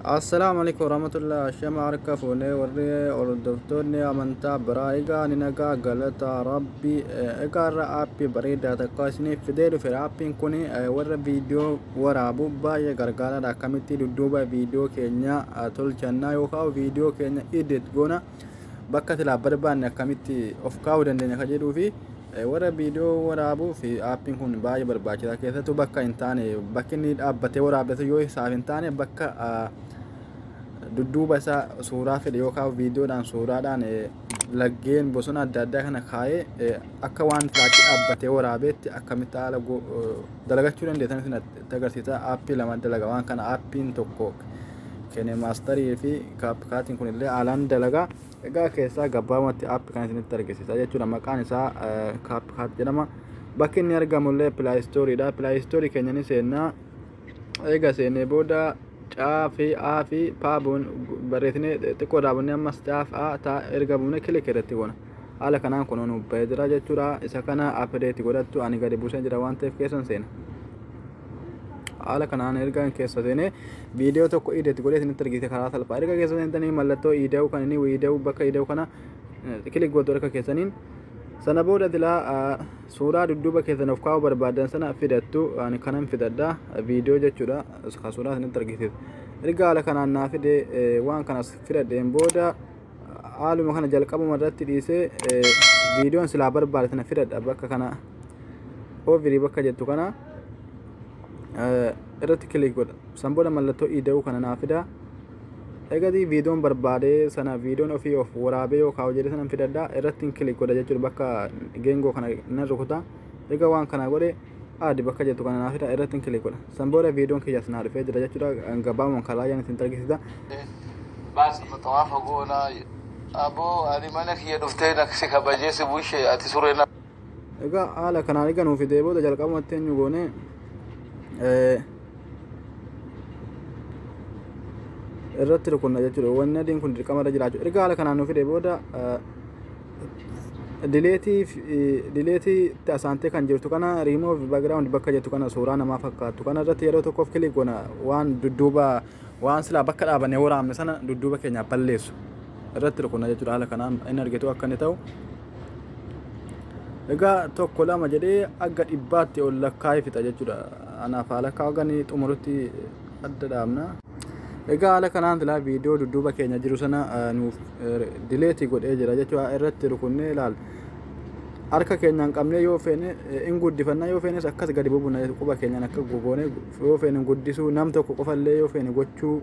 Assalaamu alaikum warahmatullahi. Shama harka fuunee warri hordoftoonni amantaa biraa, egaa ni nagaa, galata Rabbi. Egaa irra aappii bareedaa tokko isiniif fidee dhufe. Aappiin kun warra viidiyoo waraabu baay'ee gargaaraadha. Akkamitti dudduuba viidiyoo keenya tolchannaa yookaan viidiyoo keenya edit goona, bakka silaa barbaanne akkamitti of kaa'uu dandeenya ka jedhuu fi warra viidiyoo waraabuu fi aappiin kun baay'ee barbaachisaa. Keessattuu bakka hin taane, bakki inni dhaabbatee waraabatu yoo isaaf hin taane, bakka dudduuba isaa suuraa fedhe yookaan viidiyoodhaan suuraadhaan laggeen bosona adda addaa kana kaa'ee akka waan filaatti dhaabbatee waraabeetti akkamitti haala dalagachuu dandeessan isin agarsiisa. Aappii lama dalaga waan kana, aappiin tokko KineMasterii fi CapCutiin kun illee haalaan dalagaa. Egaa keessaa gabaabumatti aappii kana isinitti argisiisa jechuudha. Maqaan isaa CapCut jedhama. Bakki inni argamu illee Play Storeiidha. Play Storeii keenya ni seennaa. Eega seennee booda caa fi a fi paa barreessinee xiqqoo dhaabannee, ammas caa fi a taa erga buune click irratti goona. Haala kanaan kun nu bahee jira jechuudha. Isa kana update godhattu. Ani gadi buusee jira waan ta'eef keessan seena. Haala kanaan erga keessa seenee viidiyoo tokko edit godhee isinitti argisiisa karaa salphaa. Erga keessa seentanii mallattoo ida'uu kan inni ida'uu, bakka ida'uu kana click gootu harka keessaniin. Sana booda silaa suuraa dudduuba keessan of kaa'uu barbaadan sana fidattu. Ani kanan fidadha, viidiyoo jechuudha ka suuraa isinitti argisiisu. Erga haala kanaan naa fide, waan kanas fidadheen booda haaluma kana jalqabuma irratti dhiisee viidiyoon silaa barbaade sana fidadha. Bakka kana overii bakka jettu kana irratti click godha. San booda mallattoo ida'uu kana naa fida. Egatii viidiyoon barbaade sana, viidiyoon ofii of waraabee yoo kaa'u jedhe sana fidadha, irratti click godha jechuudha. Bakka geengoo kana nan rukuta. Egaa waan kana godhe, add bakka jettu kana naa fida, irratti click godha. San booda viidiyoon kiyyaas naa dhufee jira jechuudha. Gabaabumaan karaa yaan isin argisiisa. Baasi. Xawaafa goonaa. Aboo, ani mana kiyya dhuftee si kabajee si bushee ati suree na Egaa haala kanaan egaa nuuf fidee booda jalqabumatti eenyu goone, irratti rukunna jechuudha. Wanni adiin kun dirqama irra jiraachuu. Erga haala kanaan nuuf fidee booda deleteii deleteii asaantee kan jirtu kana, riimoof background bakka jettu kana, suuraa namaa fakkaattu kana irratti yeroo tokkoof click goona. Waan dudduuba, waan silaa bakka dhaabannee waraabne sana dudduuba keenya balleessu irratti rukunna jechuudha. Haala kanaan inni argitu akka inni ta'u. Egaa tokko lama jedhee aga 100tti ol lakkaa'ee fixa jechuudha. Anaaf haala lakkaa'u inni xumurutti adda dhaabna. Egaa haala kanaan silaa viidiyoo dudduuba keenya jiru sana nuuf deleteii godhee jira jechuudha. Irratti rukunnee ilaal. Harka keenyaan qabnee yoo feene in guddifannaa, yoo feenes akkas gadi bubuna, quba keenyaan akka gogoone yoo feene guddisuu, nam tokko qofallee yoo feene gochuu,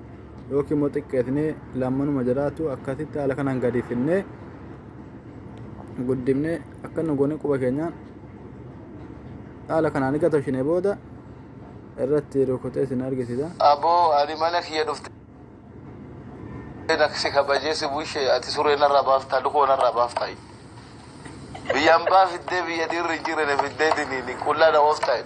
yookiin immoo xiqqeessinee lammanuma jiraatu akkasitti haala kanaan gadi finnee guddifnee akka nu goone quba keenyaan haala kanaan egaa tolchinee booda irratti rukutee isin argisiisa. Aboo, ani mana kiyya dhuftee si kabajee si bushee ati suree narraa baaftaa, lukoo narraa baaftaa. Biyyaan baa fiddee, biyya dhiirri hin jirre fiddee diniini qullaa na ooftaa.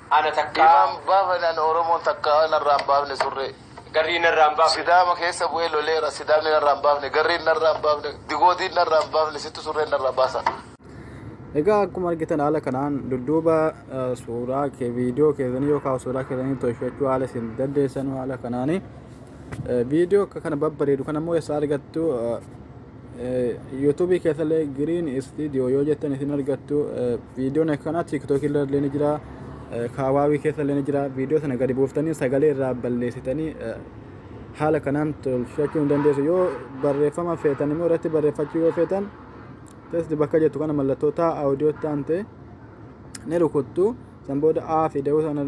Ana takkaa Imaan baafanaan Oromoon takka narraa hin baafne surree. Garrii narraa hin baafne. Sidaama keessa bu'ee loleera, Sidaamni narraa hin baafne, garriin narraa hin baafne, digootiin narraa hin baafne, sittu surree narraa baasa. Egaa akkuma argitan haala kanaan dudduuba suuraa kee, viidiyoo keessanii yookaan suuraa keessanii tolchachuu haala isin dandeessan haala kanaani. Viidiyoo akka kana babbareedu kana immoo eessa argattu? YouTubeii keessallee Green Studio yoo jettan isin argattu. Viidiyoon akkanaa TikTokii illee ni jira. Kwaiii keessallee ni jira. Viidiyoo sana gadi buuftanii sagalee irraa balleessitanii haala kanaan tolchachuu hin dandeessu. Yoo barreeffama feetan immoo, irratti barreeffachuu yoo feetan, text bakka jettu kana mallattoo taa audio ta'an ta'e ni rukuttu. San booda A fi da'uu sana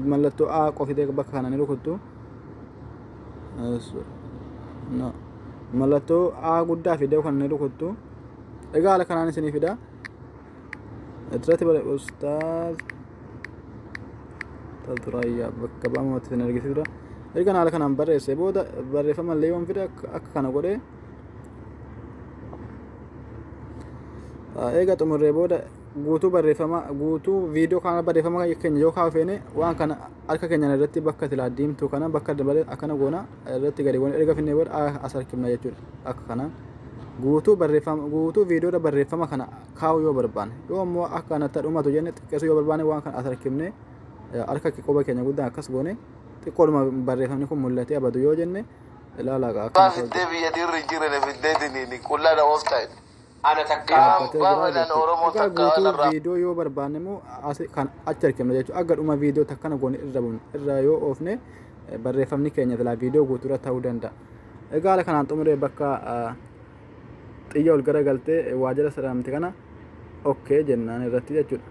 mallattoo A qofitee bakka kana ni rukuttu. Mallattoo A guddaa fi da'uu kana ni rukuttu. Egaa haala kanaan isinii fida. Irratti bare Ustaaz Taduraayyaa bakka ba'amatti isin argisiisudha. Erga haala kanaan barreessee booda barreeffama illee yoon fide akka kana godhee eega xumurree booda guutuu barreeffama, guutuu viidiyoo kana barreeffama keenya yoo kaa'u feene, waan kana harka keenyaan irratti bakka silaa diimtuu kana bakka dabalee akkana goona, irratti gadi goona. Erga finnee booda as harkifna jechuudha. Akka kanaan guutuu barreeffama, guutuu viidiyoodha barreeffama kana kaa'uu yoo barbaanne, yoo immoo akka kanatti dhumatu jenne xiqqeessuu yoo barbaanne, waan kana as harkifne Harka quba keenya guddaan akkas goone xiqqoodhuma barreeffamni kun mul'atee abadu yoo jenne, ilaalaa akka Fiddee biyya dhiirri hin jirre fiddee diniini qullaa na ooftaa. Ana takkaa dhaabbatee jira Baafadhaan jechuudha. Oromoo Egaa takka guutuu walirraa viidiyoo yoo barbaanne immoo kan achi harkifna jechuudha. Akka dhuma viidiyoo takkana goone irra buune irra yoo oofne, barreeffamni keenya silaa viidiyoo guutuurra ta'uu danda'a. Egaa haala kanaan xumuree bakka xiyya ol garagaltee waajjira sadhamte kana okay jennaan irratti jechuudha.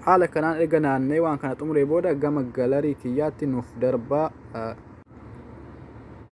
Haala kanaan erga naannee waan kana xumuree booda gama gallery kiyyaatti nuuf darbaa.